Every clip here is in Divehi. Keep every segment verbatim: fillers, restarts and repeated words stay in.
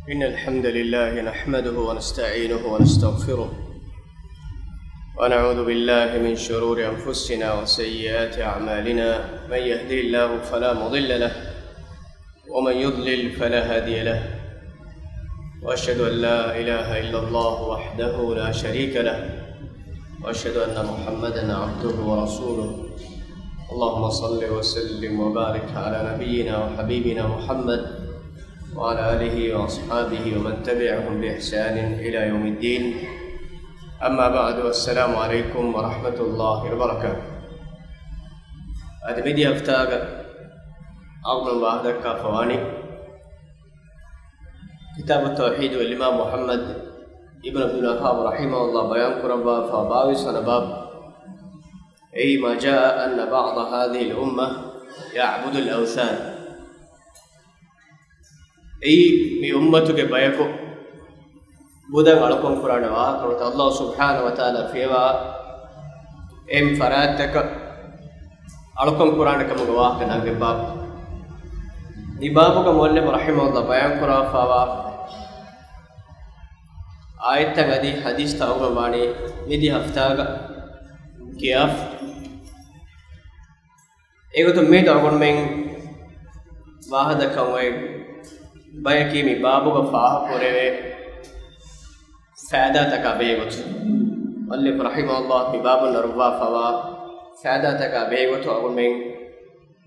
إن الحمد لله نحمده ونستعينه ونستغفره، ونعوذ بالله من شرور أنفسنا وسيئات أعمالنا. من يهده الله فلا مضل له، ومن يضلل فلا هادي له، وأشهد أن لا إله إلا الله وحده لا شريك له، وأشهد أن محمدا عبده ورسوله. اللهم صل وسلم وبارك على نبينا وحبيبنا محمد وعلى آله وأصحابه ومن تبعهم بإحسان إلى يوم الدين. أما بعد، السلام عليكم ورحمة الله وبركاته. އަދި މިދިޔަ ހަފްތާގަ އަޅުގަނޑު ވާހަކަދައްކާފަވާނީ، ކިތާބު ތައުޙީދު އިމާމް މުޙައްމަދު އިބްނު ޢަބްދުލް ވައްހާބް ރަޙިމަހުﷲ ބަޔާން ކުރައްވާފާ ބާވީސް ވަނަ ބާބު. އެއީ، ما جاء أن بعض هذه الأمة يعبد الأوثان. އެއީ، މި އުއްމަތުގެ ބަޔަކު ބުދަން އަޅުކަން ކުރާނެ ވާހަކަ ނުވަތަ، ﷲ ސުބްޙާނަހޫ ވަތަޢާލާ ފިޔަވާ އެހެން ފަރާތްތަކަށް އަޅުކަން ކުރާނެ ކަމުގެ ވާހަކަ ނަންގެ ބާބު. މި ބާބުގަ މުއައްލިފު ރަޙިމަހުﷲ ބަޔާން ކުރާފާވާ އާޔަތްތައް އަދި ޙަދީޘްތައް އަޅުގަނޑު ވާނީ މިދިޔަ ހަފްތާގަ ކިޔާފަ. އެގޮތުން މިއަދު އަޅުގަނޑުމެން ވާހަކަދައްކަން އޮތް ބަޔަކީ މި ބާބުގަ ފާހަގަކުރެވޭ ފައިދާތަކާ ބެހޭގޮތުން. މުއައްލިފު ރަޙިމަހުﷲ މި ބާބުން އަރުއްވާފަވާ ފައިދާތަކާ ބެހޭގޮތުން އަޅުގަނޑުމެން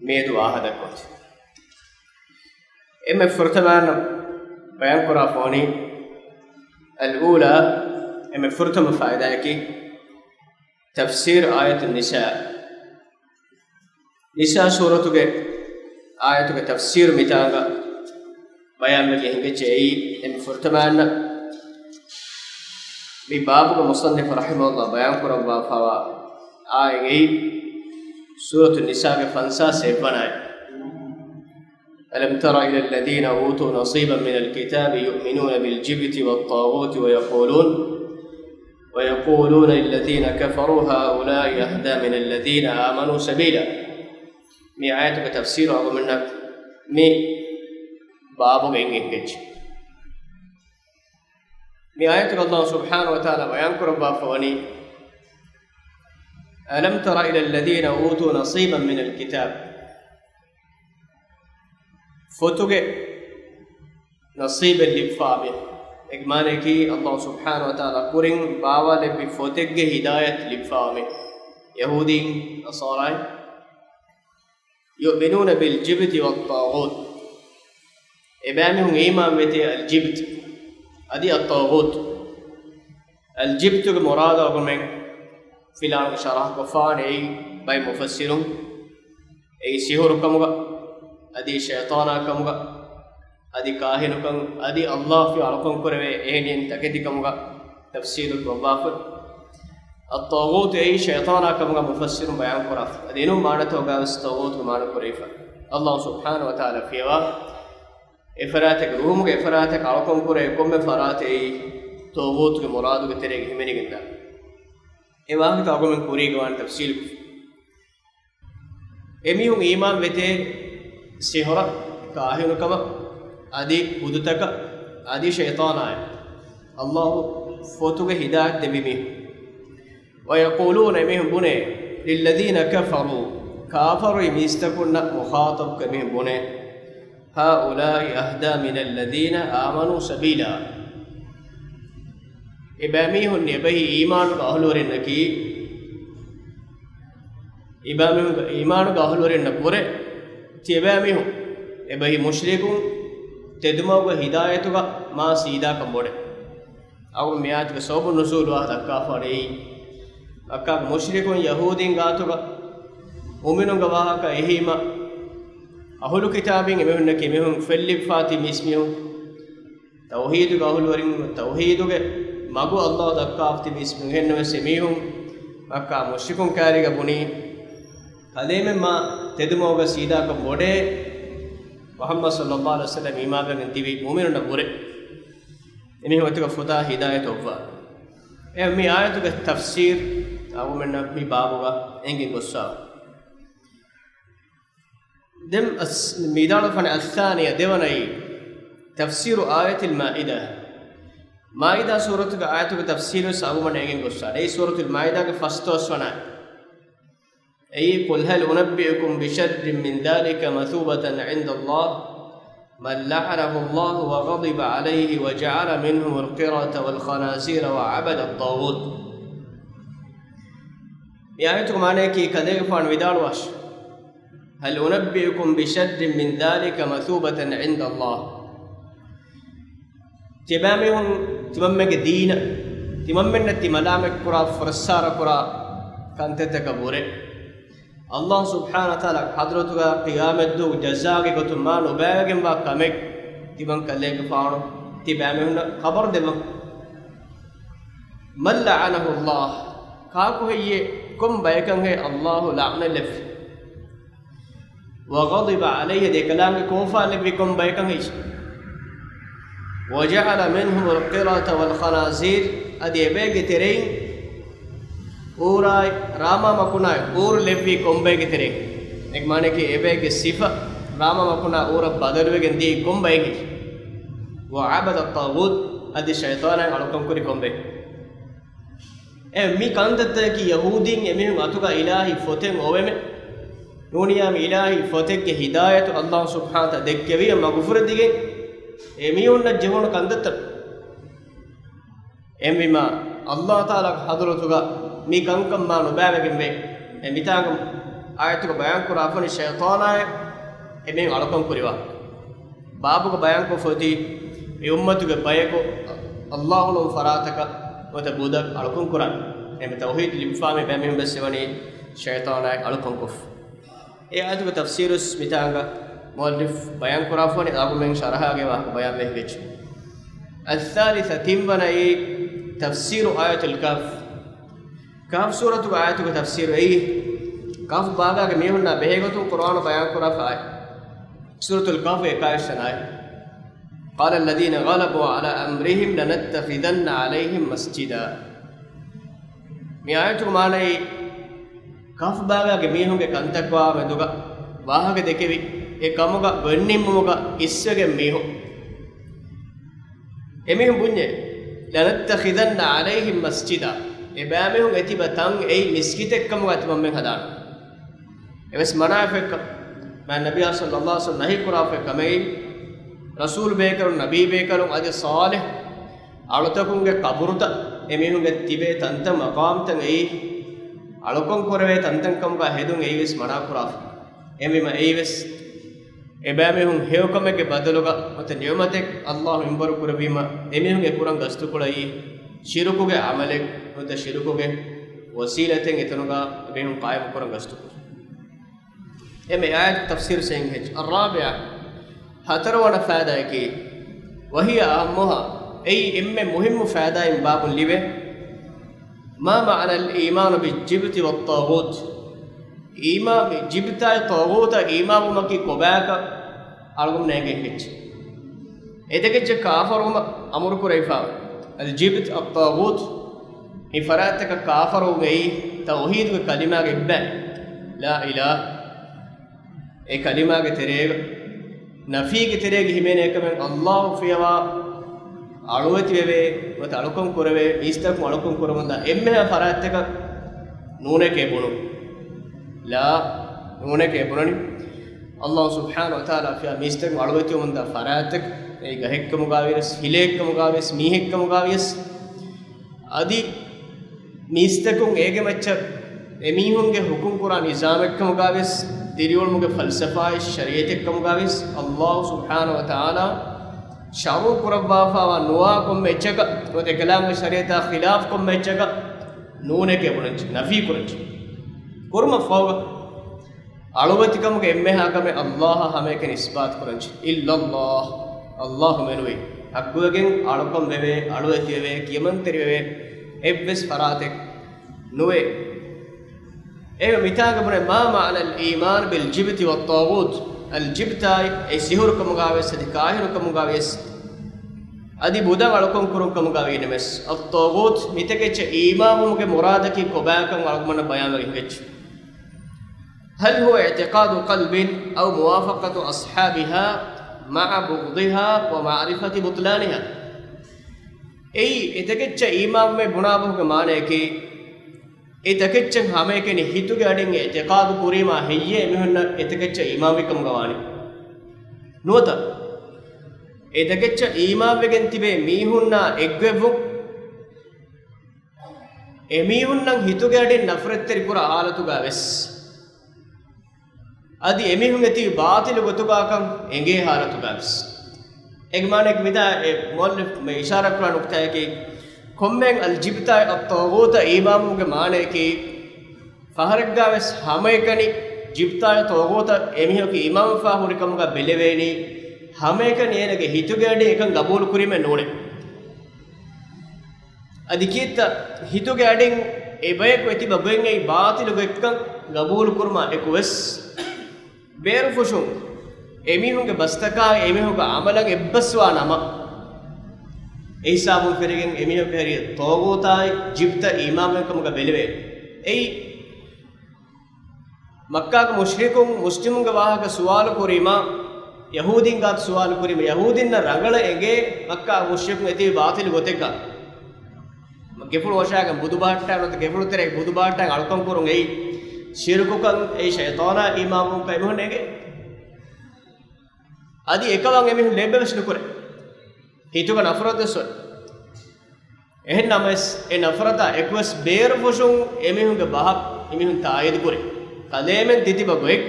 މިއަދު ވާހަކަދައްކަން. އެންމެ ފުރަތަމަ ބަޔާންކުރާފަވަނީ، الأولى، އެންމެ ފުރަތަމަ ފައިދާއަކީ، تفسير آية النساء. ނިސާ ސޫރަތުގެ އާޔަތުގެ ތަފްސީރު މިތާނގަ ބަޔާންވެގެން ހިނގައްޖެ. އެއީ އެންމެ ފުރަތަމަ އަންނަ މި ބާބުގެ މުޞައްނިފު ރަޙިމަހުﷲ ބަޔާންކުރައްވާފަވާ އާޔަތް އެއީ، ސޫރަތު ނިސާގެ ފަންސާސް އެއްވަނަ އާޔަތް. ألم تر إلى الذين أوتوا نصيبا من الكتاب يؤمنون بالجبت والطاغوت ويقولون، ويقولون للذين كفروا هؤلاء أهدى من الذين آمنوا سبيلا. މި އާޔަތުގެ ތަފްސީރު އަޅުގަނޑުމެންނަށް މި ބާބުގައި އެނގިގެން ހިނގައްޖެ. މި އާޔަތުގައި ﷲ ސުބްޙާނަހޫ ވަތަޢާލާ ބަޔާންކުރައްވާފަވަނީ، ألم تر إلى الذين أوتوا نصيبا من الكتاب. ފޮތުގެ ނަޞީބެއް ލިބިފާ މީހުން. އޭގެ މާނައަކީ، ﷲ ސުބްޙާނަހޫ ވަތަޢާލާ ކުރިން ބާވާލެއްވި ފޮތެއްގެ ހިދާޔަތް ލިބިފާ މީހުން. ޔަހޫދީން، ނަޞާރާއިން. يؤمنون بالجبت والطاغوت. އެބައިމީހުން އީމާންވެތި އަލްޖިބްތު އަދި އައްޠާޣޫތު. އަލްޖިބްތުގެ މުރާދު އަޅުގަނޑުމެން ފިލާނުގެ ޝަރަޙަ ކޮށްފާނެ އެއީ ބައެއް މުފައްސިރުން އެއީ ސިހުރުކަމުގަ އަދި ޝައިޠާނާ ކަމުގަ އަދި ކާހިނުކަން އަދި ﷲ ފިޔަވާ އަޅުކަން ކުރެވޭ އެހެނިހެން ތަކެތިކަމުގަ ތަފްސީރު ކޮށްވާފަ. އައްޠާޣޫތު އެއީ ޝައިޠާނާ ކަމުގަ މުފައްސިރުން ބަޔާން ކުރާފަ. އަދި އިނު މާނަތަކުގަވެސް ޠާޣޫތުގެ މާނަ ކުރެވިފަ. ﷲ ސުބްޙާނަހޫ ވަތަޢާލާ ފިޔަވާ އެފަރާތެއް ރޫމުގެ އެފަރާތަކަށް އަޅުކަން ކުރޭ ކޮންމެ ފަރާތެއް އެއީ ޠާޣޫތުގެ މުރާދުގެ ތެރޭގަ ހިމެނިގެންދާ. އެ ވާހަކަ އަޅުގަނޑުމެން ކުރީގަ ވާން ތަފްސީލު. އެމީހުން އީމާން ވެތޭ ސިހުރަށް، ކާހިނުކަމަށް، އަދި ބުދުތަކަށް، އަދި ޝައިޠާނާއަށް. ﷲ ފޮތުގެ ހިދާޔަތް ދެއްވި މީހުން. ويقولون، އެމީހުން ބުނޭ، للذين كفروا، ކާފަރުވި މީސްތަކުންނަށް މުޚާޠަބުކޮށް އެމީހުން ބުނޭ، هؤلاء أهدى من الذين آمنوا سبيلا. އެބައިމީހުން އެބަހީ އީމާނުގެ އަހުލުވެރިންނަކީ، އިބާމީހުންގެ އީމާނުގެ އަހުލުވެރިންނަށް ވުރެ ތިޔަބައިމީހުން އެބަހީ މުޝްރިކުން ތެދުމަގުގެ ހިދާޔަތުގަ މާ ސީދާކަން ބޮޑެ. އަޅުގަނޑު މި އާޔަތުގެ ސަބަބު ނުޒޫލު ވާހަކަ ދައްކާފަ އެއީ، މައްކާގެ މުޝްރިކުން ޔަހޫދީން ގާތުގަ މުއުމިނުންގެ ވާހަކަ އެހީމަ، އަހުލު ކިތާބީން އެމީހުންނަކީ އެމީހުން ފެށިލިބިފާ ތި މީސްމީހުން. ތައުޙީދުގެ އަހުލުވެރިން، ތައުޙީދުގެ މަގު އައްލާހު ދައްކާފަ ތި މީސްމީހުން. އެހެންނަމަވެސް އެމީހުން މައްކާ މުޝްރިކުން ކާރީގަ ބުނީ، ކަލޭމެން މާ ތެދުމަގުގަ ސީދާކަން ބޮޑޭ، މުޙައްމަދު ޞައްލައްލާހު ޢަލައިހި ވަސައްލަމް އީމާންވެގެން ތިބި މުއުމިނުންނަށް ވުރެ. އެމީހުން އެތަކަށް ފުދާ ހިދާޔަތު އޮއްވާ. އެ މި އާޔަތުގެ ތަފްސީރު އަޅުގަނޑުމެންނަށް މި ބާބުގަ އެނގި ގޮއްސާ. ދެން އަސް-، މި ވިދާޅުވާފަނެ الثانية، ދެވަނައީ، ތަފްސީރު އާޔަތިލް މާއިދާ. މާއިދާ ސޫރަތުގެ އާޔަތުގެ ތަފްސީރު ވެސް އަޅުގަނޑުމެން އެނގެން ގޮއްސާނެ. އެއީ ސޫރަތުލް މާއިދާގެ ފަސްދޮޅަސް ވަނަ އާޔަތް. އެއީ، قل هل أنبئكم بشر من ذلك مثوبة عند الله من لعنه الله وغضب عليه وجعل منهم القردة والخنازير وعبد الطاغوت. މި އާޔަތުގެ މާނަޔަކީ ކަލޭގެފާނު ވިދާޅުވާށި، هل أنبئكم بشر من ذلك مثوبة عند الله. ތިބާމީހުން ތިމަންމެގެ ދީނަށް ތިމަންމެންނަށް ތި މަލާމަތްކުރާ، ފުރައްސާރަކުރާ ކަންތައްތަކަށް ވުރެ، އައްލާހު ސުބްޙާނަހު ވަތަޢާލާ ޙަޟްރަތުގަ ޤިޔާމަތްދުވަހު ޖަޒާގެ ގޮތުން މާ ނުބައިވެގެންވާ ކަމެއް ތިމަން ކަލޭގެފާނު ތިބާމީހުންނަށް ޚަބަރު ދެއްވަން. من لعنه الله، ކާކު ހެއްޔޭ، ކޮން ބަޔަކަށް ހޭ އައްލާހު ލަޢުނަތް ލެއްވި؟ وغضب عليه، އެކަލާނގެ ކޯފާ ލެއްވި ކޮން ބަޔަކަށް ހެއްޔޭ؟ وجعل منهم القردة والخنازير، އަދި އެބައެއްގެ ތެރެއިން އޫރާއި ރާމާ މަކުނާއި ހޫރު ލެއްވީ ކޮން ބައެއްގެ ތެރެއިން؟ އޭގެ މާނައަކީ އެބައެއްގެ ސިފަ ރާމާ މަކުނާ އޫރަށް ބަދަލުވެގެން ދިޔައީ ކޮން ބައެއް ހެއްޔޭ؟ وعبد الطاغوت، އަދި ޝައިޠާނާއި އަޅުކަން ކުރި ކޮން ބައެއް؟ އެ މި ކަންތައްތަކަކީ ޔަހޫދީން އެމީހުން އަތުގަ އިލާހީ ފޮތެއް އޮވެމެ، ނޫނިޔާ މި އިލާހީ ފޮތެއްގެ ހިދާޔަތު އައްލާހު ސުބްޙާނަހު ވަތަޢާލާ ދެއްކެވިޔަ މަގުފުރެދިގެން އެމީހުންނަށް ޖެހުނު ކަންތައްތައް. އެހެންވީމާ، އައްލާހު ތަޢާލާގެ ޙަޟްރަތުގަ މި ކަންކަން މާ ނުބައިވެގެންވޭ. އެ މިތާނގަ އާޔަތުގަ ބަޔާން ކުރާފަނި ޝައިޠާނާއި އެމީހުން އަޅުކަން ކުރިވާ ބާބުގަ ބަޔާންކޮށްފަ އޮތީ، މި އުއްމަތުގެ ބަޔަކު އައްލާހު ނޫން ފަރާތަކަށް ނުވަތަ ބުދަށް އަޅުކަން ކުރާނެ. އެހެންވެ ތައުޙީދު ލިބިފާ މި ބައެއް މީހުން ވެސް އެވަނީ ޝައިޠާނާއި އަޅުކަންކޮށްފަ. އެ އާޔަތުގެ ތަފްސީރު ވެސް މިތާނގަ މުއައްލިފް ބަޔާން ކުރާފަވަނީ އަޅުގަނޑުމެން ޝަރަޙާގައި ވާހަކަ ބަޔާންވެ ހިނގައްޖެ. الثالثة، ތިންވަނައީ ތަފްސީރު އާޔަތުލް ކަހްފް. ކަހްފް ސޫރަތުގެ އާޔަތުގެ ތަފްސީރު އެއީ، ކަހްފް ބާގާގެ މީހުންނާ ބެހޭގޮތުން ޤުރުއާނު ބަޔާން ކުރާފަ އާޔަތް. ސޫރަތުލް ކަހްފް އެކާވީސް ވަނަ އާޔަތް. قال الذين غلبوا على أمرهم لنتخذن عليهم مسجدا. މި އާޔަތުގެ މާނައީ، ކަހްފް ބާގާގެ މީހުންގެ ކަންތައްވާ މެދުގަ ވާހަކަ ދެކެވި، އެ ކަމުގަ ގޮތްނިންމުމުގަ އިސްވެގެން މީހުން، އެމީހުން ބުންޏޭ، لنتخذن عليهم مسجدا، އެބައިމީހުން އެތިބަ ތަން އެއީ މިސްކިތެއްކަމުގަ ތިމަންމެން ހަދާނަން. އެވެސް މަނާފައެއްކަން، މާތް ނަބިއްޔާ ޞައްލައްލާހު ޢަލައިހި ވަސައްލަމަ ނަހީ ކުރާފައި ކަމެއް، ރަސޫލު ބޭކަލުން، ނަބީ ބޭކަލުން އަދި ޞާލިޙު އަޅުތަކުންގެ ޤަބުރުތައް އެމީހުންގެ ތިބޭ ތަންތަން މަޤާމްތައް އެއީ އަޅުކަން ކުރެވޭ ތަންތަން ކަމުގަ ހެދުން އެއީވެސް މަނާ ކުރާފަ. އެހެންވީމަ އެއީވެސް އެބައިމީހުން ހެޔޮކަމެއްގެ ބަދަލުގަ ނުވަތަ ނިޢުމަތެއް އައްލާހު މިންވަރު ކުރެއްވީމަ، އެމީހުން އެ ކުރަން ގަސްތުކުޅައީ ޝިރުކުގެ ޢަމަލެއް ނުވަތަ ޝިރުކުގެ ވަސީލަތެއް އެތަނުގަ އެމީހުން ޤާއިމު ކުރަން ގަސްތުކުރި. އެމެ އާޔަތު ތަފްސީރު ސެއިން ހެއްޗް. އައްރާބިޢަ، ހަތަރުވަނަ ފައިދާއަކީ، وهي أهمها، އެއީ އެންމެ މުހިއްމު ފައިދާއިން ބާބުން ލިބޭ، ما معنى الإيمان بالجبت والطاغوت. އީމާ، މި ޖިބްތާއި ޠާޣޫތަށް އީމާންވުމަކީ ކޮބާކަން އަޅުގަނޑުމެން އެނގޭ ހެއްޗެއް. އެ ދެކެއްޗެއް ކާފަރުވުމަށް އަމުރު ކުރެވިފާވޭ. އަލްޖިބްތު، އައްޠާޣޫތު، މި ފަރާތްތަކަށް ކާފަރުވުން އެއީ ތައުޙީދުގެ ކަލިމާގެ އެއްބައި، لا إله، އެ ކަލިމާގެ ތެރޭގަ ނަފީގެ ތެރޭގަ ހިމެނޭ ކަމެއް، އައްލާހު ފިޔަވާ އަޅުވެތިވެވޭ ނުވަތަ އަޅުކަން ކުރެވޭ މީސްތަކުން އަޅުކަން ކުރަމުންދާ އެންމެހާ ފަރާތްތަކަށް ނޫނެކޭ ބުނުން. لا، ނޫނެކޭ ބުނަނީ. އައްލާހު ސުބްޙާނަހު ވަތަޢާލާ ފިޔާ މީސްތަކުން އަޅުވެތިވަމުންދާ ފަރާތްތަކަށް، އެއީ ގަހެއްކަމުގާވިޔަސް، ހިލައެއްކަމުގާވިޔަސް، މީހެއްކަމުގާވިޔަސް، އަދި މީސްތަކުން އޭގެ މައްޗަށް އެމީހުންގެ ޙުކުމް ކުރާ ނިޒާމެއްކަމުގާވިޔަސް، ދިރިއުޅުމުގެ ފަލްސަފާއި ޝަރީޢަތެއްކަމުގާވިޔަސް، އައްލާހު ސުބްޙާނަހު ވަތަޢާލާ ޝަރުޢު ކުރައްވާފައިވާ ނުވާ ކޮންމެ އެއްޗަކަށް ނުވަތަ އެކަލާނގެ ޝަރީޢަތާ ޚިލާފް ކޮންމެ އެއްޗަކަށް ނޫނެކޭ ބުނަންޖެ، ނަފީ ކުރަންޖެ. ކުރުމަށްފަހުގަ އަޅުވެތިކަމުގެ އެންމެހާ ކަމެއް އައްލާހަށް ހަމައެކަނި އިސްބާތު ކުރަންޖެ. إلا الله، އައްލާހު މެނުވީ ޙައްޤުވެގެން އަޅުކަން ވެވޭ، އަޅުވެތިވެވޭ، ކިޔަމަންތެރިވެވޭ އެއްވެސް ފަރާތެއް ނުވޭ. އެހެންވެ މިތާގަ ބުނޭ، ما معنى الإيمان بالجبت والطاغوت؟ އަލްޖިބްތާއި އެ ސިހުރުކަމުގާވެސް އަދި ކާހިނުކަމުގާވެސް އަދި ބުދަށް އަޅުކަން ކުރުން ކަމުގާ ވީނަމަވެސް، އައްޠާޣޫތު މިތަކެއްޗަށް އީމާންވުމުގެ މުރާދަކީ ކޮބާކަން އަޅުގަނޑަށް ބަޔާންވެގެން ހިނގައްޖެ. هل هو اعتقاد قلب أو موافقة أصحابها مع بغضها ومعرفة بطلانها. އެއީ އެތަކެއްޗަށް އީމާންވެ ބުނާ ބަހުގެ މާނަޔަކީ، އެ ތަކެއްޗަށް ހަމައެކަނި ހިތުގެ އަޑިން އިޢްތިޤާދު ކުރީމާ ހެއްޔޭ އެމީހުންނަށް އެތަކެއްޗަށް އީމާންވިކަމުގަ ވާނީ. ނުވަތަ، އެ ތަކެއްޗަށް އީމާންވެގެން ތިބޭ މީހުންނާ އެއްގޮތްވުން، އެމީހުންނަށް ހިތުގެ އަޑިން ނަފްރަތްތެރި ކުރާ ހާލަތުގަ ވެސް، އަދި އެމީހުން އެތީ ބާޠިލު ގޮތުގަކަން އެނގޭ ހާލަތުގަ ވެސް. އޭގެ މާނައަކީ މިތާ އެ މުއައްލިފް މި އިޝާރާތް ކުރާ ނުކުތާއަކީ، ކޮންމެ އަލްޖިބްތާއި އައްޠާޣޫތަށް އީމާންވުމުގެ މާނައަކީ، ފަހަރެއްގަ ވެސް ހަމައެކަނި ޖިބްތާއި ޠާޣޫތަށް އެމީހަކު އީމާންވެފާ ހުރި ކަމުގަ ބެލެވޭނީ، ހަމައެކަނި އޭނަގެ ހިތުގެ އަޑިން އެކަން ގަބޫލު ކުރީމެއް ނޫނޭ. އަދި ކީއްތަ ހިތުގެ އަޑިން އެބަޔަކު އެތިބަ ގޮތް އެއީ ބާޠިލު ގޮތްކަން ގަބޫލު ކުރުމާ އެކު ވެސް، ބޭރުފުށުން އެމީހުންގެ ބަސްތަކާއި އެމީހުންގެ ޢަމަލަށް އެއްބަސްވާ ނަމަ، އެ ހިސާބުން ފެށިގެން އެމީހަކު ހެރި ޠާޣޫތާއި ޖިބްތަށް އީމާންވެ ކަމުގަ ބެލެވޭ. އެއީ މައްކާގެ މުޝްރިކުން މުސްލިމުންގެ ވާހަކަ ސުވާލު ކުރީމާ، ޔަހޫދީން ގާތު ސުވާލު ކުރީމާ، ޔަހޫދީންނަށް ރަނގަޅަށް އެނގޭ މައްކާގެ މުޝްރިކުން އެތީ ބާޠިލު ގޮތެއްގަ. ގެފުޅު ވަށާގެން ބުދު ބަހައްޓާ ނުވަތަ ގެފުޅު ތެރޭ ބުދު ބަހައްޓާ އަޅުކަން ކުރުން އެއީ ޝިރުކުކަން އެއީ ޝައިޠާނާ އީމާންވުންކަން އެމީހުން އެނގޭ. އަދި އެކަމަށް އެމީހުން ލެއްބެވެސް ނުކުރޭ. ހިތުގަ ނަފްރަތުވެސް އޮތް. އެހެން ނަމަވެސް، އެ ނަފްރަތާ އެކުވެސް ބޭރުފުށުން އެމީހުންގެ ބަހަށް އެމީހުން ތާއީދު ކުރި. ކަލޭމެން ތިތިބަ ގޮތް،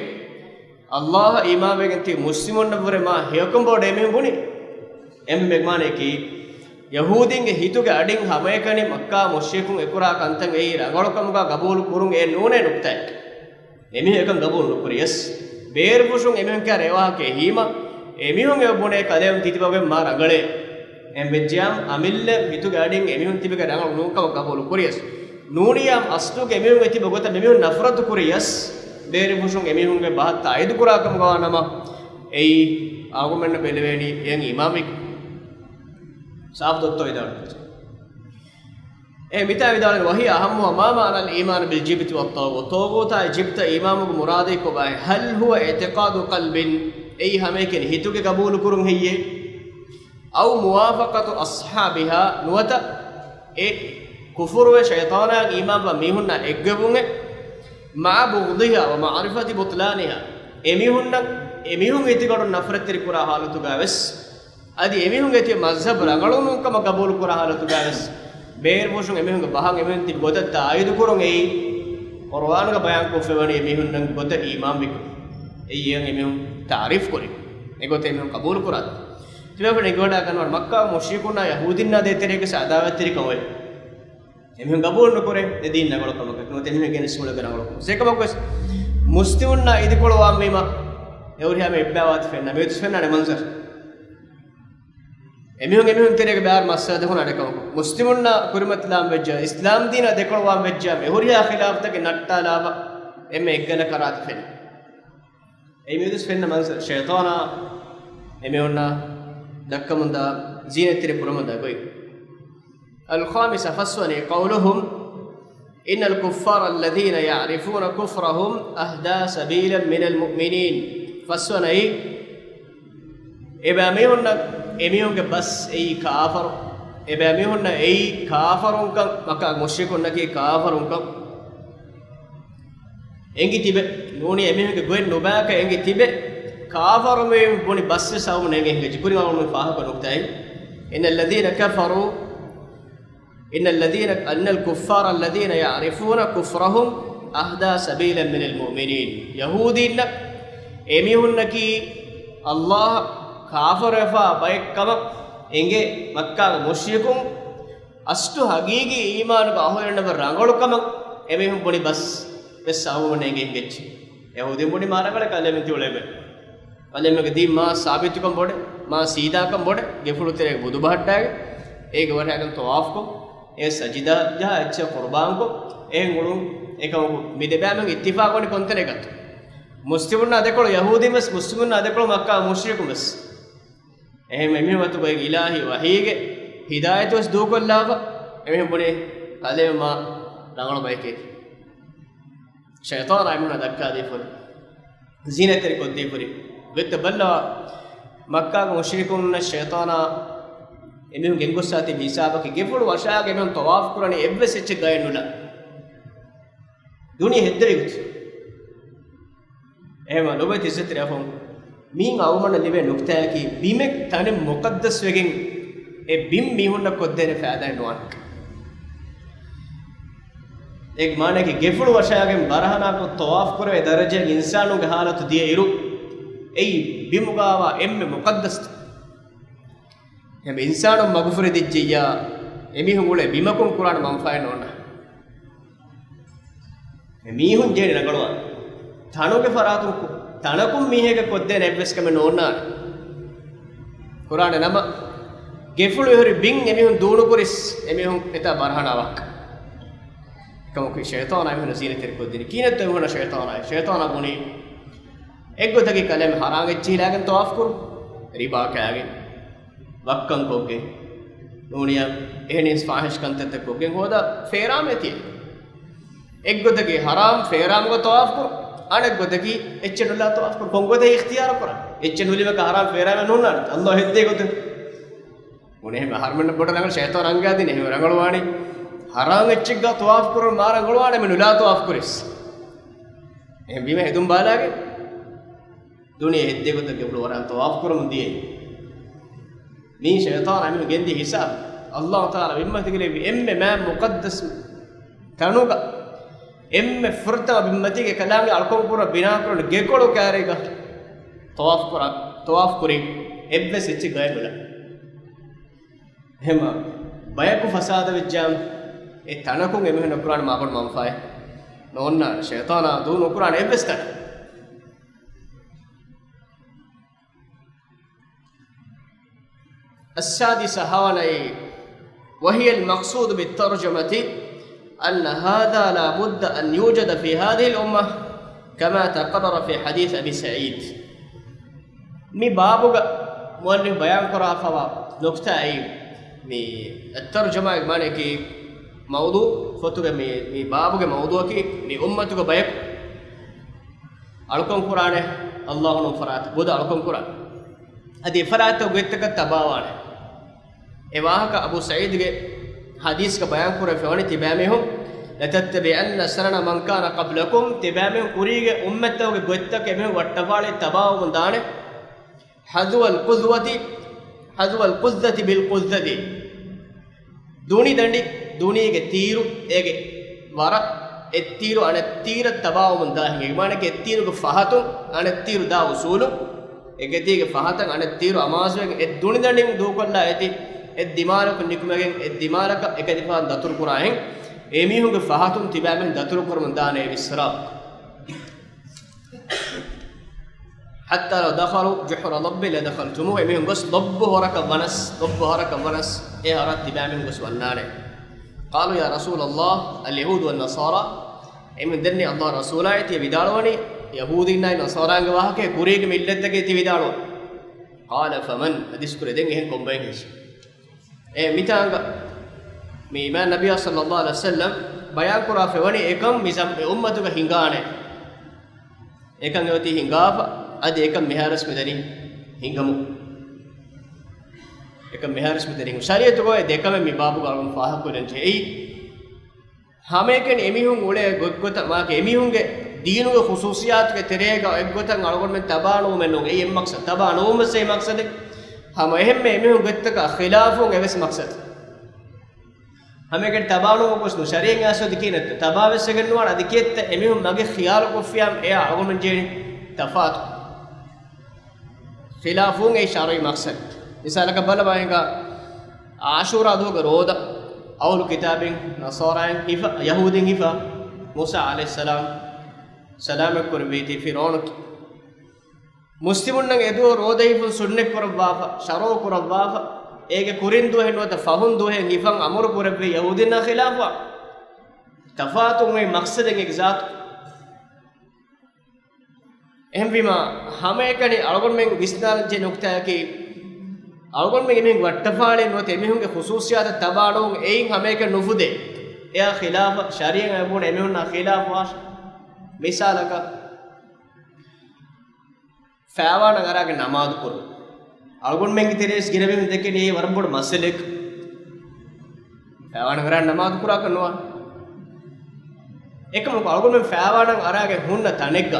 އައްލާހަށް އީމާންވެގެން ތި މުސްލިމުންނަށްވުރެ މާ ހެޔޮކަން ބޮޑަށް އެމީހުން ބުނި. އެންމެ މާނައަކީ، ޔަހޫދީންގެ ހިތުގެ އަޑިން ހަމައެކަނި މައްކާ މުޝްރިކުން އެކުރާ ކަންތައް އެއީ ރަނގަޅު ކަމުގަ ގަބޫލު ކުރުން އެ ނޫނޭ ނުކްތާއެއް. އެމީހުން އެކަން ގަބޫލު ނުކުރިޔަސް، ބޭރުފުށުން އެމީހުން ކިޔާ ރޭވާހަކަ އެހީމަ، އެމީހުން އެ ބުނޭ ކަލޭމެން ތިތިބަގެން މާ ރަނގަޅޭ. އެހެން ވެއްޖިޔާމް އަމިއްލަ ހިތުގެ އަޑިން އެމީހުން ތިބެގެ ރަނގަޅު ނޫންކަމަށް ގަބޫލު ކުރިޔަސް، ނޫނިޔާމް އަސްލުގެ އެމީހުން އެތިބަ ގޮތަށް އެމީހުން ނަފްރަތު ކުރިޔަސް، ބޭރުފުށުން އެމީހުންގެ ބަހަށް ތާއީދު ކުރާ ކަމުގަ ވާ ނަމަ، އެއީ އަޅުގަނޑުމެންނަށް ބެލެވޭނީ އެޔަށް އީމާންވި. ސާފު ދޮއްތޯ ވިދާޅުވެއްޖެ. އެ މިތާ ވިދާޅުވި، وهي أهم ما معنى الإيمان بالجبت والطاغوت. ޠާޣޫތާއި ޖިބްތަށް އީމާންވުމުގެ މުރާދަކީ ކޮބާހޭ؟ هل هو اعتقاد قلب؟ އެއީ ހަމައެކަނި ހިތުގެ ގަބޫލު ކުރުން ހެއްޔޭ؟ أو موافقة أصحابها، ނުވަތަ އެ ކުފުރުވެ ޝައިޠާނާއަށް އީމާންވާ މީހުންނާ އެއްގޮތްވުމެއް، مع بغضها ومعرفة بطلانها، އެމީހުންނަށް އެމީހުން އިތިގަޑުން ނަފްރަތްތެރި ކުރާ ހާލަތުގަ ވެސް، އަދި އެމީހުން އެތި މަޒްހަބު ރަނގަޅު ނޫންކަމަށް ގަބޫލު ކުރާ ހާލަތުގަ ވެސް، ބޭރުފުށުން އެމީހުންގެ ބަހަށް އެމީހުން ތިބި ގޮތަށް ތާއީދު ކުރުން އެއީ، ޤުރުއާނުގަ ބަޔާން ކޮށްފައިވަނީ އެމީހުންނަށް ގޮތަށް އީމާންވިކަން. އެއީ އެއަށް އެމީހުން ތަޢުރީފު ކުރި. އެގޮތަށް އެމީހުން ޤަބޫލު ކުރާ. ތިބޭފުޅުން އެނގިވަޑައިގަންނަވާނެ މައްކާ މުޝްރިކުންނާ ޔަހޫދީންނާ ދޭތެރޭގަސް އަދާވަތްތެރިކަން އޮތް. އެމީހުން ގަބޫލު ނުކުރޭ އެ ދީން ރަނގަޅު ކަމަކަށް. ނުވަތަ އެމީހުން ގެނެސް މުޅިގެ ރަނގަޅު ކަމަކަށް. ސޭކަމަކުވެސް މުސްލިމުންނާ އިދިކޮޅު ވާންވީމަ، އެ ހުރިހާ މި އެއްބައިވާތި ފެންނަ، މިއޮތުސް ފެންނާނެ މަންޒަރު. އެމީހުން އެމީހުން ތެރޭގަ ބޭރު މައްސަލަ ދެކުން އަނެކަމަކު. މުސްލިމުންނާ ކުރިމަތިލާން ވެއްޖާ، އިސްލާމް ދީނާ ދެކޮޅު ވާން ވެއްޖާ، އެ ހުރިހާ ޚިލާފްތަކެއް ނައްޓާލާފަ، އެންމެ އެއްގަނޑަކަށް ރާތި ފެންނަ. އެ މިއޮތުސް ފެންނަ މަންޒަރު، ޝައިޠާނާ އެމީހުންނާ ދައްކަމުންދާ ޒީނަތްތެރި ކުރަމުންދާ ގޮތް. الخامسة، ފަސްވަނީ، قولهم إن الكفار الذين يعرفون كفرهم أهدى سبيلا من المؤمنين. ފަސްވަނައީ، އެބައިމީހުންނަށް އެމީހުންގެ ބަސް އެއީ ކާފަރު، އެބައިމީހުންނަށް އެއީ ކާފަރުންކަން، މައްކާ މުޝްރިކުންނަކީ ކާފަރުންކަން އެނގި ތިބެ، ނޫނީ އެމީހުންގެ ގޮތް ނުބައިކަށް އެނގި ތިބެ، ކާފަރު މީހުން ބުނި ބަސް ވެސް އައުމުން އެނގޭ ހިނގައްޖެ. ކުރިން އައުމުން ފާހަގަ ނުކުތާއި. إن الذين كفروا، إن الذين، إن الكفار الذين يعرفون كفرهم أهدى سبيلا من المؤمنين. ޔަހޫދީންނަށް އެމީހުންނަކީ ﷲ އަށް ކާފަރުވެފާ ބައެއްކަމަށް އެނގޭ މައްކާގެ މުޝްރިކުން އަސްލު ހަގީގީ އީމާނުގެ އަހުލުންނަށް ރަނގަޅުކަމަށް އެމީހުން ބުނި ބަސް ވެސް އައުމުން އެނގޭ ހިނގައްޖެ. ޔަހޫދީން ބުނި މާ ރަނގަޅޭ ކަލޭމެން ތިއުޅެވޭ. ކަލޭމެންގެ ދީން މާ ސާބިތުކަން ބޮޑެ، މާ ސީދާކަން ބޮޑެ، ގެފުޅު ތެރޭގަ ބުދު ބަހައްޓާގެ، އޭގެ ވަށާގެން ޠަވާފުކޮށް، އޭ ސަޖިދާ ޖަހާ އެއްޗެއް ޤުރުބާންކޮށް، އެހެން އުޅުން އެކަމަކު މި ދެބައިމީހުން އިއްތިފާޤުވަނީ ކޮންތަނެއްގަތޯ؟ މުސްލިމުންނާ ދެކޮޅު ޔަހޫދީން ވެސް، މުސްލިމުންނާ ދެކޮޅު މައްކާ މުޝްރިކުން ވެސް. އެހެން އެމީހުން އަތުގައި އިލާހީ ވަޙީގެ ހިދާޔަތު ވެސް ދޫކޮށްލާފަ، އެމީހުން ބުނީ ކަލޭމެން މާ ރަނގަޅު ބަޔެކޭ. ޝައިޠާނާ އެމީހުންނަށް ދައްކާދީފަ ހުރި، ޒީނަތްތެރި ކޮށްދީފަ ހުރި. ގޮތްތައް ބައްލަވާ، މައްކާގެ މުޝްރިކުންނަށް ޝައިޠާނާ އެމީހުން ގެންގޮއްސާ ތިބި ހިސާބަކީ، ގެފުޅު ވަށާގެ އެމީހުން ޠަވާފު ކުރަނީ އެއްވެސް އެއްޗެއް ގަޔަށް ނުލާ. ދުނިޔެ ހެއްދެވި ގޮތު. އެހެމަ ލޮބުވެތި އިއްޒަތްތެރި އަޚުން، މީން އަޅުގަނޑަށް ލިބޭ ނުކްތާއަކީ، ބިމެއް ތަނެއް މުޤައްދަސްވެގެން އެ ބިން މީހުންނަށް ކޮށްދޭނެ ފައިދާއެއް ނުވާނެ. އޭގެ މާނައަކީ، ގެފުޅު ވަށާގެން ބަރަހަނާކޮށް ޠަވާފު ކުރެވޭ ދަރަޖައިން އިންސާނުންގެ ހާލަތު ދިޔައިރު، އެއީ ބިމުގާވާ އެންމެ މުޤައްދަސްތަން. އެހެމަ އިންސާނުން މަގުފުރެދިއްޖިއްޔާ، އެމީހުން އުޅޭ ބިމަކުން ކުރާނެ މަންފާއެއް ނޯންނާނެ. އެ މީހުން ޖެހޭނެ ރަނގަޅުވާން. ތަނުގެ ފަރާތުން ކު-، ތަނަކުން މީހެއްގެ ކޮށްދޭނެ އެއްވެސް ކަމެއް ނޯންނާނެ. ކުރާނެ ނަމަ، ގެފުޅު އެހުރި ބިން އެމީހުން ދޫނުކުރިސް، އެމީހުން އެތާ ބަރަހަނާ ވާހަކަ. އެކަމަކު ޝައިޠާނާ އެމީހުން ޒީނަތްތެރި ކޮށްދިނީ. ކިހިނެއްތޯ އެމީހުންނަށް ޝައިޠާނާ؟ ޝައިޠާނާ ބުނީ، އެއްގޮތަކީ ކަލޭމެ ހަރާން އެއްޗިހިލާގެން ޠަވާފު ކުރުން، ރިބާ ކާގެން، ވައްކަން ކޮށްގެން، ނޫނިޔާ އެހެނިސް ފާހިޝް ކަންތައްތައް ކޮށްގެން ހޯދާ ފޭރާމޭ ތިޔަ. އެއްގޮތަކީ ހަރާމް ފޭރާމްގަ ޠަވާފު ކުރުން، އަނެއްގޮތަކީ އެއްޗެއް ނުލާ ޠަވާފު ކުރުން. ކޮންގޮތެއް އިޚްތިޔާރު ކުރާ؟ އެއްޗެއް ނުލިބޭކަށް ހަރާމް ފޭރާމެއް ނޯންނާނެ. އައްލާހު ހެއްދޭ ގޮތެއް. އުނެހެމެ އަހަރުމެންނަށް ބޮޑަށް ރަނގަޅު ޝައިޠާން ރަނގައިދިން އެހެން ރަނގަޅުވާނީ. ހަރާމް އެއްޗެއްގަ ޠަވާފު ކުރުން މާ ރަނގަޅުވާނެ މި ނުލާ ޠަވާފު ކުރިސް. އެހެން ވީމަ ހެދުން ބާލާގެން ދުނިޔެ ހެއްދޭ ގޮތަށް ގެފުޅު ވަށާ ޠަވާފު ކުރަމުން ދިޔައީ. މީ ޝައިޠާނާ އެމީހުން ގެންދިޔަ ހިސާބު. އައްލާހު ތަޢާލާ ބިންމަތިގަ ލެއްވި އެންމެ މާތް މުޤައްދަސް ތަނުގަ، އެންމެ ފުރަތަމަ ބިންމަތީގެ ކަލާނގެ އަޅުކަން ކުރަ ބިނާ ކުރަން ގެކޮޅު ކާރީގަ ޠަވާފު ކުރާ، ޠަވާފު ކުރި އެއްވެސް އެއްޗެއް ގަޔަށް ނުލާ. އެހެމަ ބަޔަކު ފަސާދަ ވެއްޖާމަ، އެ ތަނަކުން އެމީހުންނަށް ކުރާނެ މާބޮޑު މަންފާއެއް ނޯންނާނެ. ޝައިޠާނާ ދޫ ނުކުރާނެ އެއްވެސް ތަނެއް. السادسة، ހަވަނައި، وهي المقصود بالترجمة أن هذا لا بد أن يوجد في هذه الأمة كما تقرر في حديث أبي سعيد. މި ބާބުގަ މުއައްލިފް ބަޔާން ކުރާފަވާ ނުކްތާއީ، މި އައްތަރްޖަމާގެ މާނައަކީ، މައުޟޫޢު ފޮތުގެ މި، މި ބާބުގެ މައުޟޫޢަކީ، މި އުއްމަތުގެ ބަޔަކު އަޅުކަން ކުރާނެ އައްލާހު ނޫން ފަރާތަށް، ބުދަ އަޅުކަން ކުރާ. އަދި އެފަރާތްތަކުގެ ގޮތްތަކަށް ތަބާވާނެ. އެ ވާހަކަ އަބޫ ސަޢީދުގެ ޙަދީޘްގަ ބަޔާން ކުރެވިފަވަނީ، ތިބާމީހުން، لتتبعن سنن من كان قبلكم، ތިބާމީހުން ކުރީގެ އުއްމަތްތަކުގެ ގޮތްތަކަށް އެމީހުން ވައްޓަފާޅި ތަބާވަމުން ދާނެ. حذو القذوة، حذو القذة بالقذة. ދުނި ދަނޑި، ދުނީގެ ތީރު، އޭގެ ވަރަށް އެއްތީރު އަނެއްތީރަށް ތަބާވަމުން ދާހެން. އޭގެ މާނައަކީ އެއްތީރުގެ ފަހަތުން އަނެއްތީރު ދާ އުސޫލުން، އެކަތީގެ ފަހަތަށް އަނެއްތީރު އަމާޒުވެގެން އެއް ދުނި ދަނޑިން ދޫކޮށްލާ އެތި އެއް ދިމާލަކުން ނިކުމެގެން އެއް ދިމާލަކަށް އެކަތި ފަހަތުން ދަތުރު ކުރާހެން. އެމީހުންގެ ފަހަތުން ތިބާމީހުން ދަތުރު ކުރަމުން ދާނެ އިސްރާފް. حتى لو دخلوا جحر ضب لدخلتموه، އެމީހުން ގޮސް ލޮއްބު ހޮރަކަށް ވަނަސް، ލޮއްބު ހޮރަކަށް ވަނަސް، އެ ހޮރަށް ތިބާމީހުން ގޮސް ވަންނާނެ. قالوا يا رسول الله اليهود والنصارى، އެމީހުން ދެންނެވި އައްލާހު ރަސޫލާއޭ، ތިޔަ ވިދާޅުވަނީ ޔަހޫދީންނާއި ނަޞާރާންގެ ވާހަކައެއް، ކުރީގެ މިއްލަތްތަކެއް ތި ވިދާޅުވަނީ. قال فمن، އަދިސްކުރޭ ދެން އެހެން ކޮންބައެއް ހެއްޔޭ؟ އެ މިތާނގަ މި މާތް ނަބިއްޔާ ޞައްލައްލާހު ޢަލައިހި ވަސައްލަމް ބަޔާން ކުރާފައިވަނީ އެކަން މި ޒަމް-، މި އުއްމަތުގަ ހިނގާނެ. އެކަން އެއޮތީ ހިނގާފަ، އަދި އެކަން މިހާރުވެސް މިދަނީ ހިނގަމުން. އެކަން މިހާރުވެސް މިދަނީ ހިނގަމުން. ޝަރީޢަތުގައި އެ ދެކަމެއް މި ބާބުގަ އަޅުގަނޑު ފާހަގަކުރަން ޖެހޭ. ހަމައެކަނި އެމީހުން އުޅޭ ގޮތްގޮތަށް މާކެ އެމީހުންގެ ދީނުގެ ޚުޞޫޞިއްޔާތުގެ ތެރޭގަ އެއްގޮތަށް އަޅުގަނޑުމެން ތަބާނުވުމެއް ނޫން. އެއީ އެއް މަޤްޞަދު. ތަބާނުވުމަށް އެއީ މަޤްޞަދެއް. ހަމަ އެހެންމެ އެމީހުން ގޮތްތަކާ ޚިލާފުން އެވެސް މަޤްޞަދު. ހަމައެކަނި ތަބާނުވުމަށް ގޮސް ނޫން. ޝަރީޢަތް އަސްލު ދެކީ ނެތް. ތަބާވެސް ވެގެން ނުވާނެ. އަދި ކިއެއްތަ އެމީހުން މަގެއް ޚިޔާލު ކޮށްފިއްޔާ އެއާ އަޅުގަނޑުމެން ޖެހޭނީ ތަފާތު. ޚިލާފުން އެއީ ޝަރުޢީ މަޤްޞަދު. މިސާލަކަށް ބަލަބަ ހިނގާ ޢާޝޫރާ ދުވަހުގެ ރޯދަ، އަހުލު ކިތާބިން، ނަޞާރާއިން ހިފާ، ޔަހޫދީން ހިފާ، މޫސާ ޢަލައިހިއްސަލާމް ސަލާމަތް ކުރެއްވީތީ ފިރްޢައުނު. މުސްލިމުންނަށް އެދުވަހު ރޯދަ ހިފުން ސުންނަތް ކުރައްވާފަ، ޝަރުޢު ކުރައްވާފަ، އޭގެ ކުރިން ދުވަހެއް ނުވަތަ ފަހުން ދުވަހެއް ހިފަން އަމުރު ކުރެއްވީ ޔަހޫދީންނާ ޚިލާފަށް. ތަފާތު އެއީ މަޤްޞަދެއް އެކްޒާކްޓް. އެހެންވީމާ، ހަމައެކަނި އަޅުގަނޑުމެން ވިސްނާލަންޖެހޭ ނުކްތާއަކީ، އަޅުގަނޑުމެން އެމީހުން ވައްޓަފާޅި ނުވަތަ އެމީހުންގެ ޚުޞޫޞިއްޔާތަށް ތަބާނުވުން އެއިން ހަމައެކަނި ނުފުދޭ. އެއާ ޚިލާފަށް، ޝަރީޢަތް އެބުނެ އެމީހުންނާ ޚިލާފަށް. މިސާލަކަށް، ފައިވާނަށް އަރާގެން ނަމާދު ކުރުން. އަޅުގަނޑުމެންގެ ތެރޭސް ގިނަވީމަ ދެކެނީ އެއީ ވަރަށް ބޮޑު މައްސަލައެއް. ފައިވާނަށް އަރާ ނަމާދު ކުރާކަށް ނުވާ. އެކަމަކު އަޅުގަނޑުމެން ފައިވާނަށް އަރާގެން ހުންނަ ތަނެއްގަ،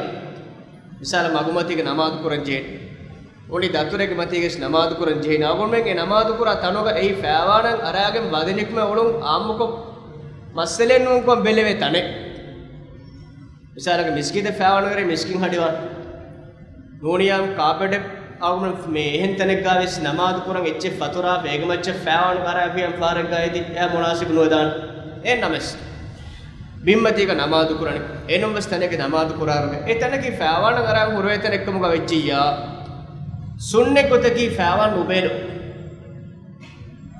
މިސާލަށް މަގުމަތީގަ ނަމާދު ކުރަން ޖެހޭ، އޮނި ދަތުރެއްގެ މަތީގަސް ނަމާދު ކުރަން ޖެހޭ، އަޅުގަނޑުމެން އެ ނަމާދު ކުރާ ތަނުގަ އެއީ ފައިވާނަށް އަރާގެން ވަދެ ނިކުމެ އުޅުން އާއްމުކޮށް މައްސަލައެއް ނޫންކޮށް ބެލެވޭ ތަނެއް. މިސާލަކަށް މިސްކިތެއް ފައިވާނުގަރޭ މިސްކިތް ހަޑިވާން. ނޫނިޔާ ކާޕެޓެއް އަޅުގަނޑު މި އެހެން ތަނެއްގަ ވެސް ނަމާދު ކުރަން އެއްޗެއް ފަތުރާފަ އޭގެ މައްޗަށް ފައިވާނު އަރާފިޔަން ފާރެއްގަ އެދި އެއާ މުނާސިބު ނުވެދާނެ. އެހެން ނަމަސް ބިންމަތީގަ ނަމާދު ކުރަނީ. އެނޫން ވެސް ތަނެއްގަ ނަމާދު ކުރާރުގަ އެ ތަނަކީ ފައިވާނަށް އަރާން ހުރެވޭ ތަނެއްކަމުގަ ވެއްޖިއްޔާ، ސުންނަތް ގޮތަކީ ފައިވާން ނުބޭލުން.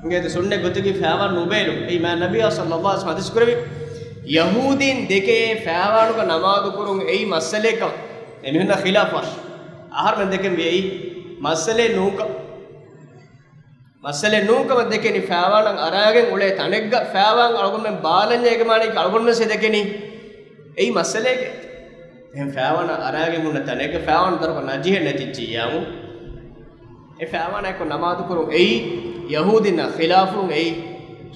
އިނގޭތަ؟ ސުންނަތް ގޮތަކީ ފައިވާން ނުބޭލުން. އެއީ މާތް ނަބިއްޔާ ޞައްލައްލާހު ޢަލައިހި ވަސައްލަމަ ޙަދީޘް ކުރެއްވި، ޔަހޫދީން ދެކެ ފައިވާނުގަ ނަމާދު ކުރުން އެއީ މައްސަލައެއްކަން. އެމީހުންނާ ޚިލާފުވާށި. އަހަރުމެން ދެކެން ވި އެއީ މައްސަލައެއް ނޫންކަން. މައްސަލައެއް ނޫންކަމަށް ދެކެނީ ފައިވާނަށް އަރާގެން އުޅޭ ތަނެއްގަ ފައިވާން އަޅުގަނޑުމެން ބާލަންޏާ އޭގެ މާނައަކީ އަޅުގަނޑުމެން ވެސް ދެކެނީ އެއީ މައްސަލައެކޭ. އެހެން ފައިވާނަށް އަރާގެން ހުންނަ ތަނެއްގަ ފައިވާން ދަރުކަ ނަޖިހެއް ނެތިއްޖިއްޔާމު، އެ ފައިވާނާއެކު ނަމާދު ކުރުން އެއީ ޔަހޫދީންނާ ޚިލާފުން އެއީ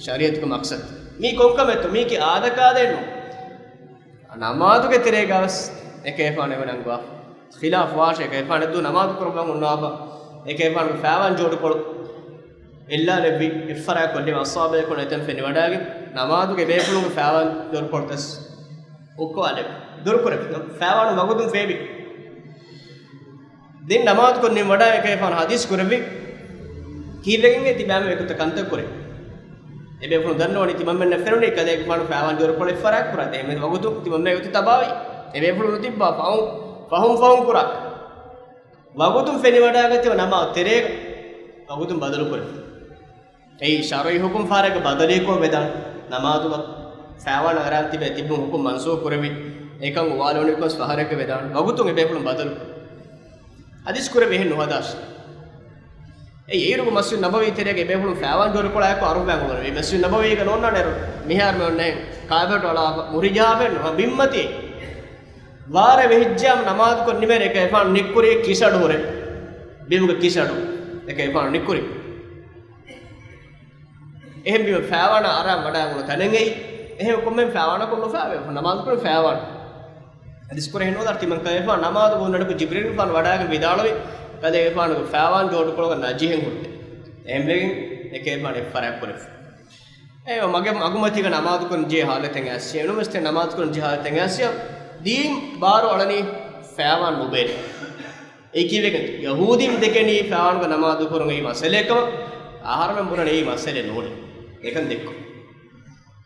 ޝަރީޢަތުގެ މަޤްޞަދު. މީ ކޮންކަމެއްތޯ؟ މީކީ އާދަކާދައެއް ނޫން. ނަމާދުގެ ތެރޭގަ ވެސް އެކަލޭގެފާނު އެވަނަން ގޮވާފަ. ޚިލާފުވާށޭ، އެކަލޭގެފާނު ދު ނަމާދު ކުރައްވަން ހުންނާފަ، އެކަލޭގެފާނުގެ ފައިވާން ޖޯޑުކޮޅު އެއްލާލެއްވި، އެއްފަރާތް ކޮށްލި، އަޞްޙާބު ބޭކަލުން އެތަން ފެނިވަޑައިގެން ނަމާދުގެ ބޭފުޅުންގެ ފައިވާން ޖޯޑުކޮޅުތައް އުއްކަވާލެއްވި. ދުރުކުރެއްވި. ފައިވާނު ވަގުތުން ފޭބި. ދެން ނަމާދުކޮށް ނިންމަވަޑައި އެކަލޭގެފާނު ޙަދީޘް ކުރެއްވި، ކީއްވެގެން ތިބާމެން އެގޮތަށް ކަންތައް ކުރީ؟ އެބޭފުޅުން ދަންނަވަނީ ތިމަންމެންނަށް ފެނުނީ ކަލޭގެފާނު ފައިވާން ޖޯޑުކޮޅު އެއްފަރާތް ކުރާ. އެހެން ވަގުތު ތިމަންމެން އެގޮތަށް ތަބާވި. އެބޭފުޅުން ނުތިއްބާ ފަހުން، ފަހުން ފަހުން ކުރާ. ވަގުތުން ފެނިވަޑައިގަތީމަ ނަމާދު ތެރޭގަ ވަގުތުން ބަދަލު ކުރެވި. އެއީ ޝަރުޢީ ހުކުމް ފަހަރެއްގަ ބަދަލީކޮށް ވެދާނެ. ނަމާދުގަ ފައިވާން އަރާން ތިބެ ތިބުނު ހުކުމް މަންސޫޚު ކުރެވި. އެކަން އުވާލެވުނީކޮސް ފަހަރެއްގަ ވެދާނެ. ވަގުތުން އެބޭފުޅުން ބަދަލު ކުރި. ޙަދީޘް ކުރެވި އެހެން ނުހަދާށި. އެ އޭރުގެ މަސްޖިދު ނަބަވީ ތެރޭގަ އެބޭފުޅުން ފައިވާން ޖޯޑުކޮޅާއެކު އަރުވާން އުޅުނުވީ. މަސްޖިދު ނަބަވީގަ ނޯންނާނެ އޭރު. މިހާރު މި އޮންނަ ކާބެއް އަޅާފަ މުރިޖާފެން ބިންމަތީ. ވާރޭ ވެހިއްޖާމު ނަމާދުކޮށް ނިމޭނެ އެކަލޭގެފާނު ނިއްކުރީ ކިސަޑު ހުރެ. ބިމުގެ ކިސަޑު. އެކަލޭގެފާނު ނިއްކުރީ. އެހެންވީމަ ފައިވާނާ އަރާން ވަޑައިގަންނަ ތަނެއް އެއީ. އެހެން ކޮންމެ ފައިވާނަކުން ނުފާވޭ. ނަމާދު ކުރި ފައިވާން. ޙަދީޘް ކުރެ ހެން ނުވަތަ ތިމަން ކަލޭގެފާނު ނަމާދު ބުންޏަކު ޖިބްރީލް ފާން ވަޑައިގެން ވިދާޅުވި، ކަލޭގެފާނުގެ ފައިވާން ޖޯޑުކޮޅުގަ ނަޖިހެއް ހުއްޓޭ. އެހެންވެގެން އެކަލޭގެފާނު އެއްފަރާތް ކުރެފަ. އެ މަގެ މަގުމަތީގަ ނަމާދު ކުރަން ޖެހޭ ޙާލަތެއް އައިސް، އެނޫންވެސް ނަމާދު ކުރަން ޖެހޭ ޙާލަތެއް އައިސް، ދީން ބާރު އަޅަނީ ފައިވާން ނުބޭނެ. އެ ކީއްވެގެން ޔަހޫދީން ދެކެނީ ފައިވާނުގަ ނަމާދު ކުރުން އެއީ މައްސަލައެއްކަމަށް، އަހަރުމެން ބުނަނީ އެއީ މައްސަލައެއް ނޫނޭ. އެކަން ދެއްކުން.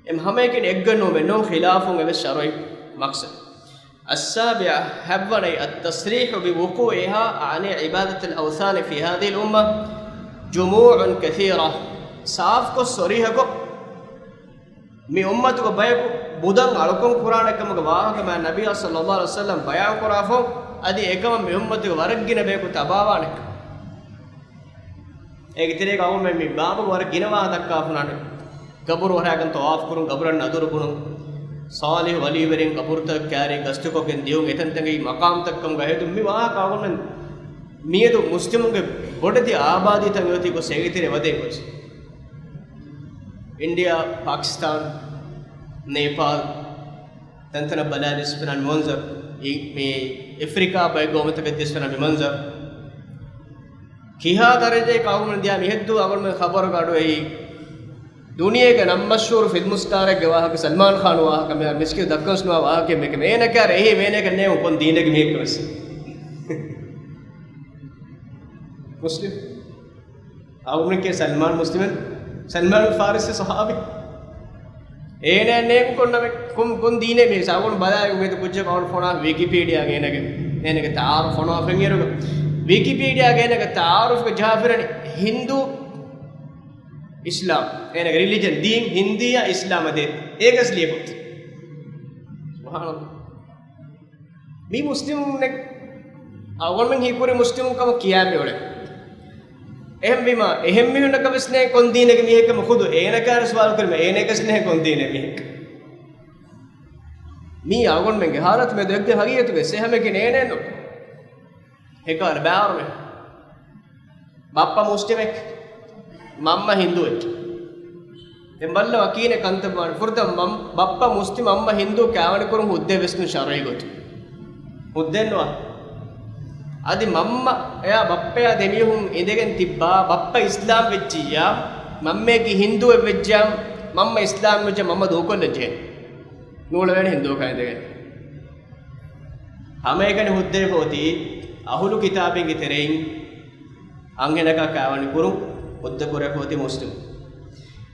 އެ ހަމައެކަނި އެއްގޮތް ނޫން މެންނޫން ޚިލާފުން އެވެސް ޝަރުޢީ މަޤްޞަދު. السابعة، ހަތްވަނައި، التصريح بوقوعها، يعني عبادة الأوثان في هذه الأمة جموع كثيرة. ސާފުކޮށް ޞަރީޙަކޮށް މި އުއްމަތުގެ ބަޔަކު ބުދަން އަޅުކަން ކުރާނެ ކަމުގެ ވާހަކަ މާތް ނަބިއްޔާ ޞައްލައްލާހު ޢަލައިހި ވަސައްލަމް ބަޔާން ކުރާފަ، އަދި އެކަމަށް މި އުއްމަތުގެ ވަރަށް ގިނަ ބަޔަކު ތަބާވާނެ. އޭގެ ތެރޭގަ އަޅުގަނޑުމެން މި ބާބުގަ ވަރަށް ގިނަ ވާހަކަ ދައްކާފަ ހުންނާނެ. ގަބުރު ހަރާކަން ޠަވާފު ކުރުން، ގަބުރަށް ނަދުރު ބުނުން، ޞާލިޙު ވަލީވެރިން ގަބުރުތައް ކައިރި ގަސްތުކޮށްގެން ދިޔުން، އެތަންތަންގެ މަޤާމްތައް ކަމުގަ ހެދުން، މި ވާހަކަ އަޅުގަނޑުމެން މިއަދު މުސްލިމުންގެ ބޮޑެތި އާބާދީތައް އޮތީ ގޮސް އޭގެ ތެރޭ ވަދެ ގޮސް. އިންޑިއާ، ޕާކިސްތާން، ނޭޕާލް، ތަންތަނަށް ބަލާލި އިސްފަނާން މަންޒަރު، މި އެފްރިކާ ބައެއް ގައުމުތަކަށް ދިސްފަނާ މި މަންޒަރު. ކިހާ ދަރަޖައެއް އަޅުގަނޑު ދިޔަ މިހެއްދޫ އަޅުގަނޑުމެން ޚަބަރުގަ އަޑުއެހި. ދުނިޔޭގެ ނަން މަޝްހޫރު ފިލްމު ސްޓާރެއްގެ ވާހަކަ ސަލްމާން ޚާން ވާހަކަ މި މިސްކިތު ދައްކަން ވާ ވާހަކަ މެކެ މޭނަކާ ރެހި މޭނަކަ ނޭ ކޮން ދީނެއްގެ މީހެއްކަ ވެސް. މުސްލިމް. އަޅުގަނޑުމެން ކިޔޭ ސަލްމާން މުސްލިމެއް، ސަލްމާން ފާރިސީ ޞަޙާބީ. އޭނަ ނޭނގު ކޮން ނަމެއް، ކޮން، ކޮން ދީނެއް މީ؟ ސާގުން ބަލާ އުމެދު ކުއްޖަކު އަޅު ފޮނާ ވިކިޕީޑިއާގެ އޭނަގެ، އޭނަގެ ތައާރު ފޮނޯ ފެންއިރުގަ. ވިކިޕީޑިއާގެ އޭނަގެ ތައާރުފްގެ ޖަހާފިރަނި ހިންދޫ އިސްލާމް. އޭނަގެ ރިލިޖަން ދީން ހިންދީއާ އިސްލާމަށް ދޭ. އޭގަސް ލިޔެފަ. ސުބްޙާނަﷲ. މީ މުސްލިމުންނެއް، އަޅުގަނޑުމެން ހީކުރި މުސްލިމުން ކަމަށް ކިޔާ މިއުޅެ. އެހެންވީމާ، އެހެން މީހުންނަކަށް ވެސް ނޭނގެ ކޮން ދީނެއްގެ މީހެއްކަމަށް ޚުދު އޭނަ ކާރި ސުވާލު ކުރީމަ، އޭނައަކަސް ނޭނގެ ކޮން ދީނެއް މީހެއްކަން. މީ އަޅުގަނޑުމެންގެ ހާލަތު މެދު އެއްގެ ހަގީގަތުގެ ސެހަމެކި ނޭނެއްނު. ހެކާރ ބާރުމެ. ބައްޕަ މުސްލިމެއް، މަންމަ ހިންދޫއެއް. ދެން ބައްލަވާ ކިހިނެއް ކަންތައް ވާނެ. ފުރަތަމަ މަން-، ބައްޕަ މުސްލިމް، މަންމަ ހިންދޫ ކާވަނި ކުރުން ހުއްދައެއް ވެސް ނޫން ޝަރުޢީ ގޮތުން. ހުއްދައެއް ނުވާ. އަދި މަންމަ އެޔާ ބައްޕަޔާ ދެމީހުން އިނދެގެން ތިއްބާ، ބައްޕަ އިސްލާމް ވެއްޖިއްޔާ، މަންމަޔަކީ ހިންދޫއެއް ވެއްޖިއްޔާ، މަންމަ އިސްލާމް ވެއްޖެ މަންމަ ދޫކޮށްލަން ޖެހޭ. ނޫޅެވޭނެ ހިންދޫކާ އިނދެގެން. ހަމައެކަނި ހުއްދައެއް ފޯތީ އަހުލު ކިތާބީންގެ ތެރެއިން އަންހެނަކާ ކާވަނި ކުރުން ހުއްދަ ކުރެފޯތީ މުސްލިމް.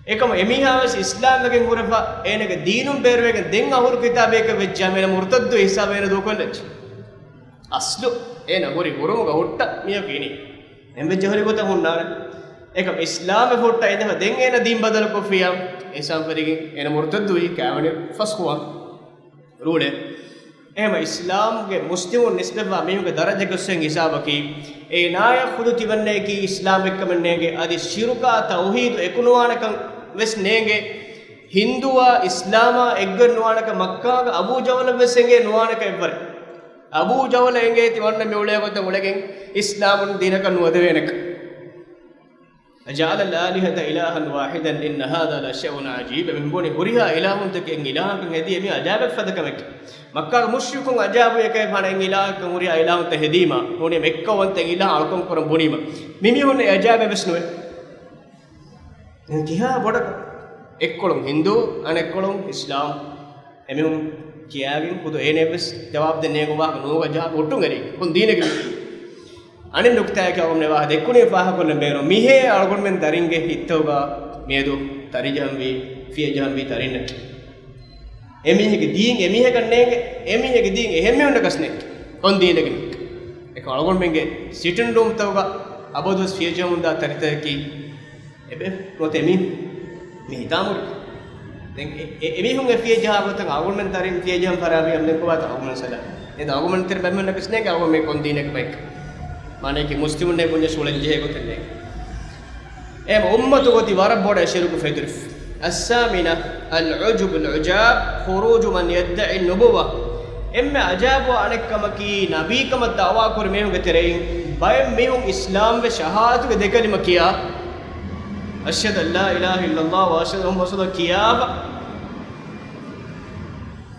އެކަމު އެމީހާ ވެސް އިސްލާމްވެގެން ހުރެފަ، އޭނަގެ ދީނުން ބޭރުވެގެން ދެން އަހުލު ކިތާބެއްގަ ވެއްޖާމެ އޭނަ މުރުތައްދު ހިސާބަށް އޭނަ ދޫކޮށްލަންޖެ. އަސްލު އޭނަ ހުރި ހުރުމުގަ ހުއްޓަ މީހަކު އިނީ. އެންވެއްޖެ ހުރި ގޮތަށް ހުންނާނެ. އެކަމް އިސްލާމްވެ ހުއްޓަ އިނދެފަ ދެން އޭނަ ދީން ބަދަލުކޮށްފިޔާ، އިސްލާމް ފެރިގެން އޭނަ މުރުތައްދުވީ ކާވަނި ފަސް ހުވާ ރޫޅެ. އެހެމަ އިސްލާމްގެ މުސްލިމުން ނިސްބަތްވާ މީހުންގެ ދަރަޖަ ގޮއްސެން ހިސާބަކީ، އޭނާޔަށް ޚުދު ތިމަންނަޔަކީ އިސްލާމް އެއްކަމެއް ނޭނގެ، އަދި ޝިރުކާ ތައުހީދު އެކު ނުވާނެކަން ވެސް ނޭނގެ، ހިންދުއާ އިސްލާމާ އެއްގޮތް ނުވާނެކަން މައްކާގަ އަބޫ ޖަހުލަށް ވެސް އެނގޭ ނުވާނެކަން އެއްވަރެއް. އަބޫ ޖަހުލަށް އެނގޭ ތިމަންނަ މި އުޅޭ ގޮތަށް އުޅެގެން އިސްލާމުން ދީނަކަށް ނުވަދެވޭނެކަން. أجعل الآلهة إلها واحدا إن هذا لشيء عجيب. މި ބުނި ހުރިހާ އިލާހުންތަކެއް އެއް އިލާހަކަށް ހެދީ މީ އަޖާބެއް ފަދަ ކަމެކޭ. މައްކާގެ މުޝްރިކުން އަޖާބު އެކައި ފާނަ އެއް އިލާހަކަށް ހުރިހާ އިލާހުންތައް ހެދީމާ، ނޫނީ އެއްކައުވަންތަ އެއް އިލާހަ އަޅުކަން ކުރަން ބުނީމަ. މި މީހުން އެ އަޖާބެއް ވެސް ނުވޭ. ކިހާ ބޮޑަކަށް؟ އެއްކޮޅުން ހިންދޫ، އަނެއްކޮޅުން އިސްލާމް. އެމީހުން ކިޔާގެން ޚުދު އޭނައަށްވެސް ޖަވާބު ދޭން ނޭނގު ވާހަކަ ނޫން ޖަހާ އޮއްޓުން އެރީ. ކޮން ދީނެއްގެ މީހެއް؟ އަނެއް ނުކުތާއެކޭ އަޅުގަނޑު މި ވާހަކަ ދެއްކުނީ ފާހަގަކޮށްލަން ބޭނުން. މިހޭ އަޅުގަނޑުމެން ދަރިންގެ ހިތްތަކުގަ މިއަދު ތަރިޖަހަންވީ، ފިޔަޖަހަންވީ ތަރިންނަކީ. އެމީހެއްގެ ދީން އެމީހަކަށް ނޭނގެ، އެމީހެއްގެ ދީން އެހެން މީހުންނަކަސް ނޭނގެ. ކޮން ދީނެއްގެ މީހެއް؟ އެކަމް އަޅުގަނޑުމެންގެ ސިޓިން ރޫމްތަކުގަ އަބަދުވެސް ފިޔަޖަހަމުންދާ ތަރިތަކަކީ އެބަ ނުވަތަ އެމީހުން މި ހިތާމުރި. ދެން އެ، އެ، އެމީހުން އެ ފިޔަޖަހާ ގޮތަށް އަޅުގަނޑުމެން ތަރިން ފިޔަޖަހަން ފަރާބީ އަމް ދެން ކޮބާތަ އަޅުގަނޑު ސަލާ. އެ އަޅުގަނޑުމެން ތެރެ ބައެއް މީހުންނަކަސް ނޭނގެ އަޅުގަނޑު މީ ކޮން ދީނެއްގެ ބައެއް. މާނައަކީ މުސްލިމުންނޭ ބުންޏަސް އުޅެން ޖެހޭ ގޮތެއް ނޭނގެ. އެ އުއްމަތު ގޮތި ވަރަށް ބޮޑަށް ޝިރުކު ފެތުރިފަ. الثامنة، العجب العجاب، خروج من يدعي النبوة. އެންމެ އަޖާބުވާ އަނެއްކަމަކީ، ނަބީކަމަށް ދަޢުވާ ކުރި މީހުންގެ ތެރެއިން ބައެއް މީހުން އިސްލާމްވެ ޝަހާދަތުގެ ދެކަލިމަ ކިޔާ، أشهد أن لا إله إلا الله وأشهد أن محمدا رسول الله ކިޔާފަ،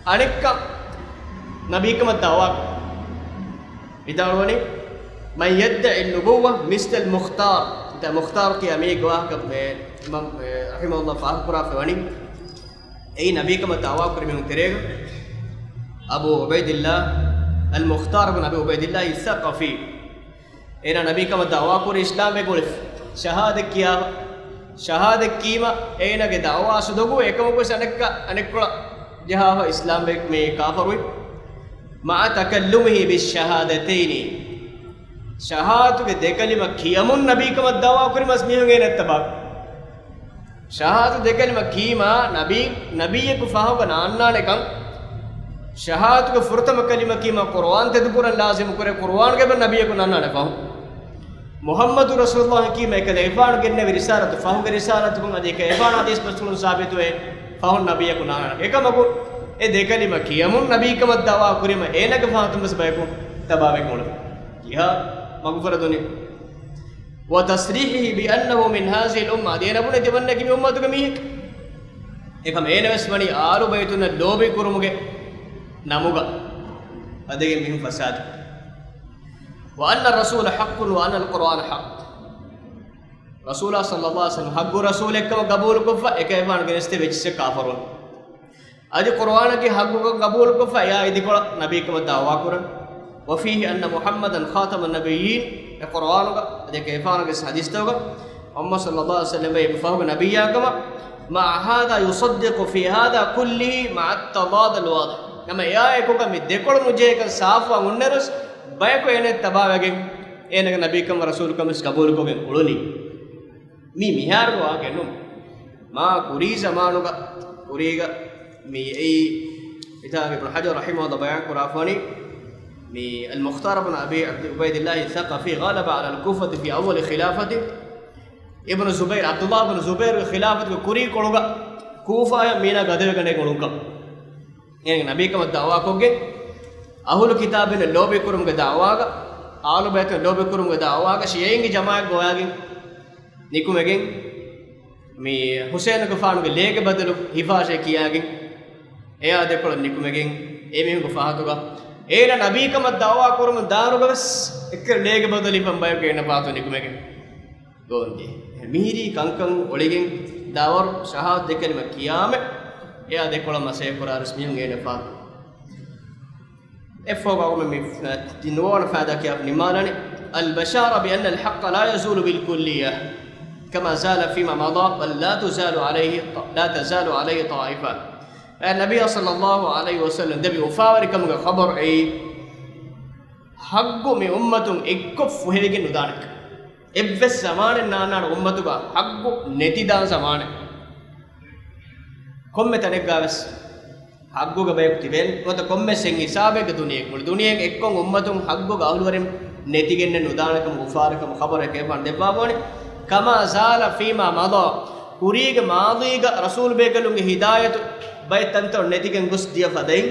އަނެއްކާ ނަބީކަމަށް ދަޢުވާ ކުރި. ވިދާޅުވަނީ، من يدعي النبوة مثل المختار. ދެ މުޚްތާރު ކިޔާ މީގެ ވާހަކަ މެ އިމާމް، އެ، ރަޙިމަހުﷲ ފާހަގަކުރާފަ ވަނީ، އެއީ ނަބީކަމަށް ދަޢުވާ ކުރި މީހުން ތެރޭގަ އަބޫ ޢުބައިދިއްލާ، އަލް މުޚްތާރު ބިން އަބީ ޢުބައިދިއްލާ އައްޘަޤަފީ. އޭނާ ނަބީކަމަށް ދަޢުވާ ކުރި އިސްލާމްވެ ގުޅިފަ. ޝަހާދަތް ކިޔާފަ. ޝަހާދަތް ކީމަ އޭނާގެ ދަޢުވާ ސުދޮގު އެކަމަކުވެސް އަނެއްކާ، އަނެއްކޮޅަށް ޖަހާފަ އިސްލާމްވެ މި ކާފަރުވި. مع تكلمه بالشهادتين. ޝަހާދަތުގެ ދެކަލިމަ ކިޔަމުން ނަބީކަމަށް ދަޢުވާ ކުރިމަސް މީހުން އޭނަ އެއްތަބާ. ޝަހާދަތު ދެކަލިމަ ކީމާ ނަބީ، ނަބީއަކު ފަހުގަ ނާންނާނެކަން. ޝަހާދަތުގެ ފުރަތަމަ ކަލިމަ ކީމާ ޤުރުއާން ތެދުކުރަން ލާޒިމު ކުރޭ، ޤުރުއާންގެ ނަބީއަކު ނާންނާނެ ފަހު. މުޙައްމަދު ރަސޫލުﷲ ކީމަ އެކަލޭފާނު ގެންނެވި ރިސާލަތު ފަހުގެ ރިސާލަތުކުން އަދި އެކަލޭފާނު ޙަދީޘް ބަސްފުޅުން ސާބިތުވޭ ފަހުން ނަބީއަކު ނާންނާނެ. އެކަމަކު އެ ދެކަލިމަ ކިޔަމުން ނަބީކަމަށް ދަޢުވާ ކުރީމަ އޭނާގެ ފަހަތުން ވެސް ބަޔަކު ތަބާވެގެން އުޅެ. ކިހާ މަގުފުރެދުނީ. وتصريحه بأنه من هذه الأمة، އަދި އޭނަ ބުނެ ތިމަންނަކީ މި އުއްމަތުގެ މީހެއް. އެކަމް އޭނަ ވެސް ވަނީ އާލު ބައިތުންނަށް ލޯބި ކުރުމުގެ ނަމުގަ އަދިގެ މީހުން ފަސާދަ. وأن الرسول حق وأن القرآن حق. ރަސޫލާ ޞައްލައްލާހު ޢަލައިހި ވަސައްލަމް ޙައްޤު ރަސޫލެއްކަމަށް ޤަބޫލުކޮށްފަ، އެކަލޭފާނު ގެނެސްދެވި އެއްޗިއްސަށް ކާފަރުވުން. އަދި ޤުރުއާނަކީ ޙައްޤުކަން ޤަބޫލުކޮށްފަ، އެއާ އިދިކޮޅަށް ނަބީކަމަށް ދަޢުވާ ކުރަން. وفيه أن محمدا خاتم النبيين، އެ ޤުރުއާނުގަ އަދި އެކަލޭފާނުގެ ޙަދީޘްތަކުގަ މުޙައްމަދު ޞައްލައްލާހު ޢަލައިހި ވަސައްލަމް އެންމެ ފަހުގެ ނަބިއްޔާ ކަމަށް، مع هذا يصدق في هذا كله مع التضاد الواضح. ނަމަ އެއާ އެކުގަ މި ދެކޮޅު ނުޖެހޭކަން ސާފުވާން ހުންނައިރުވެސް، ބަޔަކު އޭނަ ތަބާވެގެން އޭނަގެ ނަބީކަން ރަސޫލުކަން ވެސް ޤަބޫލުކޮށްގެން އުޅުނީ. މީ މިހާރު ވާގެ ނޫން. މާ ކުރީ ޒަމާނުގަ ކުރީގަ މި އެއީ އިތާގެ އިބްނު ޙަޖަރު ރަޙިމަހުﷲ ބަޔާން ކުރާފަވަނީ، މި އަލް މުޚްތާރު ބިން އަބީ ޢަބްދި ޢުބައިދިއްލާހި ޘަޤަފީ، غلب على الكوفة في أول خلافته، އިބްނު ޒުބައިރު، ޢަބްދުﷲ ބިން ޒުބައިރުގެ ޚިލާފަތުގެ ކުރީ ކޮޅުގަ ކޫފާޔަށް މީނާ ގަދަވެގަނެ އުޅުންކަން. އޭނަގެ ނަބީކަމަށް ދަޢުވާކޮށްގެން، އަހުލު ކިތާބުން ލޯބި ކުރުމުގެ ދަޢުވާގަ، އާލުބައިތުން ލޯބިކުރުމުގެ ދަޢުވާގަ ޝިޔަޢީންގެ ޖަމާޢަތް ގޮވާގެން ނިކުމެގެން، މި ޙުސައިނުގެފާނުގެ ލޭގެ ބަދަލު ހިފާށޭ ކިޔާގެން، އެއާ ދެކޮޅަށް ނިކުމެގެން، އެމީހުންގެ ފަހަތުގަ އޭނަ ނަބީކަމަށް ދަޢުވާ ކުރުމުން ދާއިރުގަވެސް އެއްކަލަ ލޭގެ ބަދަލު ހިފަން ބަޔަކު އޭނަ ފަހަތު ނިކުމެގެން ގޮވަންދިޔަ. މިހިރީ ކަންކަން އޮޅިގެން ދާވަރު ޝަހާދަތު ދެ ކަލިމަ ކިޔާމެ، އެއާ ދެކޮޅަށް މަސައްކަތް ކުރާރުސް މީހުން އޭނަ ފަހަތު އެއްފަހުގަ އަޅުގަނޑުމެން މި ނުވަވަނަ ފައިދާ ކިޔާފަ ނިންމާލަނީ، البشارة بأن الحق لا يزول بالكلية كما زال فيما مضى بل لا تزال عليه، لا تزال عليه طائفة. އެ ނަބިއްޔާ ޞައްލައްލާހު ޢަލައިހި ވަސައްލަމް ދެއްވި އުފާވެރިކަމުގެ ޚަބަރު އެއީ، ޙައްޤު މި އުއްމަތުން އެއްކޮށް ފުހެވިގެން ނުދާނެކަން. އެއްވެސް ޒަމާނެއް ނާންނާނެ އުއްމަތުގަ ޙައްޤު ނެތިދާން ޒަމާނެއް. ކޮންމެ ތަނެއްގަވެސް ޙައްޤުގެ ބަޔަކު ތިބޭނެ. ނުވަތަ ކޮންމެސް އެއް ހިސާބެއްގަ ދުނިޔެ މުޅި ދުނިޔެއިން އެއްކޮށް އުއްމަތުން ޙައްޤުގެ އަހުލުވެރިން ނެތިގެންނެއް ނުދާނެކަމުގެ އުފާވެރިކަމުގެ ޚަބަރެއް ކިޔާފަ ދެއްވާފަ ވަނީ، كما زال فيما مضى، ކުރީގެ މާޟީގަ ރަސޫލުބޭކަލުންގެ ހިދާޔަތު ބައެއް ތަންތަނުން ނެތިގެން ގޮސް ދިޔަ ފަދައިން،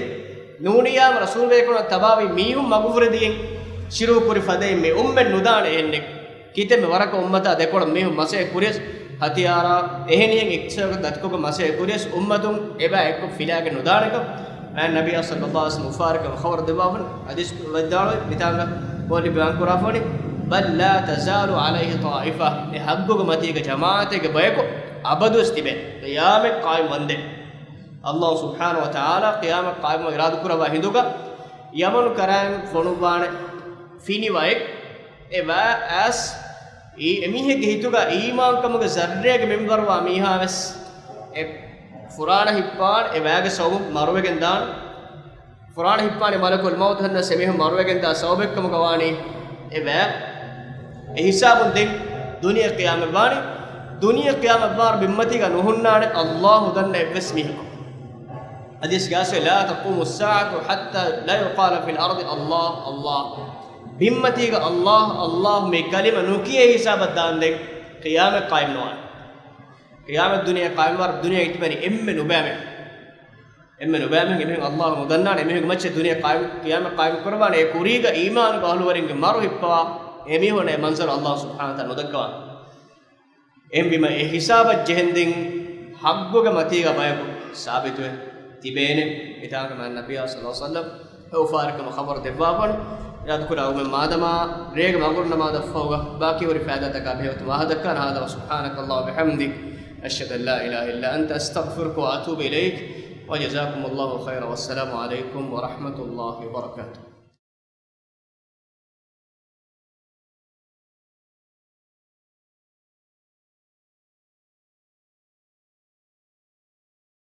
ނޫނިއްޔާމު ރަސޫލުބޭކަލުންނަށް ތަބާވި މީހުން މަގުފުރެދިގެން ޝިރުކު ކުރި ފަދައިން މި އުއްމަތް ނުދާނެ އެހެންނެއް. ކިތަންމެ ވަރަކަށް އުއްމަތާ ދެކޮޅަށް މީހުން މަސައްކަތް ކުރިޔަސް، ހަތިޔާރާ އެހެނިހެން އެއްޗަކަށް ދަތިކޮށްގެން މަސައްކަތް ކުރިޔަސް، އުއްމަތުން އެބަ އެއްކޮށް ފިލާގެން ނުދާނެކަން އައި ނަބިއްޔާ ޞައްލައްލާހު ޢަލައިހި ވަސައްލަމް އުފާވެރިކަމުގެ ޚަބަރު ދެއްވާފަ ވަނީ. ޙަދީޘް ވެއްދާޅުވި މިތާނގަ މުއައްލިފު ބަޔާން ކުރާފަ ވަނީ، بل لا تزال عليه طائفة، އެ ޙައްޤުގެ މަތީގަ ޖަމާޢަތެއްގެ ބަޔަކު އަބަދުވެސް ތިބޭ، ޤިޔާމަތް ޤާއިމް ވަންދެން. ﷲ ސުބްޙާނަހޫ ވަތަޢާލާ ޤިޔާމަތް ޤާއިމްވާ އިރާދަކުރައްވާ ހިނދުގަ، ޔަމަނު ކަރައިން ފޮނުއްވާނެ ފިނި ވައެއް. އެ ވައި އައިސް އެ މީހެއްގެ ހިތުގަ އީމާންކަމުގެ ޒައްރޭގެ މިންވަރުވާ މީހާވެސް އެ ފުރާނަ ހިއްޕާން އެ ވައިގެ ސަބަބުން މަރުވެގެން ދާން. ފުރާނަ ހިއްޕާނީ މަލަކުލް މައުތު ހަންނަސް އެމީހުން މަރުވެގެން ދާ ސަބަބެއްކަމުގަ ވާނީ އެ ވައި. އެ ހިސާބުން ދެން ދުނިޔެ ޤިޔާމަތް ވާނީ. ދުނިޔެ ޤިޔާމަތް ވާން ބިންމަތީގަ ނުހުންނާނެ ﷲ ދަންނަ އެއްވެސް މީހަކު. ޙަދީޘްގައި އައިސް، لا تقوم الساعة حتى لا يقال في الأرض الله الله. ބިންމަތީގަ ﷲ الله މި ކަލިމަ ނުކިޔޭ ހިސާބަށް ދާންދެން ޤިޔާމަތް ޤާއިމް ނުވާނެ. ޤިޔާމަތް ދުނިޔެ ޤާއިމްވާ ދުނިޔެ ތިބެނީ އެންމެ ނުބައިމީހުން. އެންމެ ނުބައިމީހުން އެމީހުން ﷲ ނުދަންނާނެ. އެމީހުންގެ މައްޗަށް ދުނިޔެ ޤާއިމް، ޤިޔާމަތް ޤާއިމް ކުރައްވާނެ. އެ ކުރީގަ އީމާނުގެ އަހުލުވެރިންގެ މަރު ހިއްޕަވާ އެމީހުން އެ މަންޒަރު ﷲ ސުބްޙާނަހޫ ވަތަޢާލާ ނުދައްކަވާނެ. އެހެންވީމަ އެ ހިސާބަށް ޖެހެންދިން ޙައްޤުގެ މަތީގަ ބަޔަކު ސާބިތުވެ ތިބޭނެ. މިތާނގަ މާތް ނަބިއްޔާ ޞައްލައްލާހު ޢަލައިހި ވަސައްލަމް އެ އުފާވެރިކަމުގެ ޚަބަރު ދެއްވާފަ ވަނީ. އިރާދަކުރާ އުމެއް މާދަމާ ރޭގެ މަގުރިބު ނަމާދަށްފަހުގަ ބާކީހުރި ފައިދާތަކާ ބެހޭގޮތުން ވާހަކަ ދައްކާނެ. هذا وسبحانك اللهم وبحمدك، أشهد أن لا إله إلا أنت، أستغفرك وأتوب إليك. وجزاكم الله خيرا، والسلام عليكم ورحمة الله وبركاته.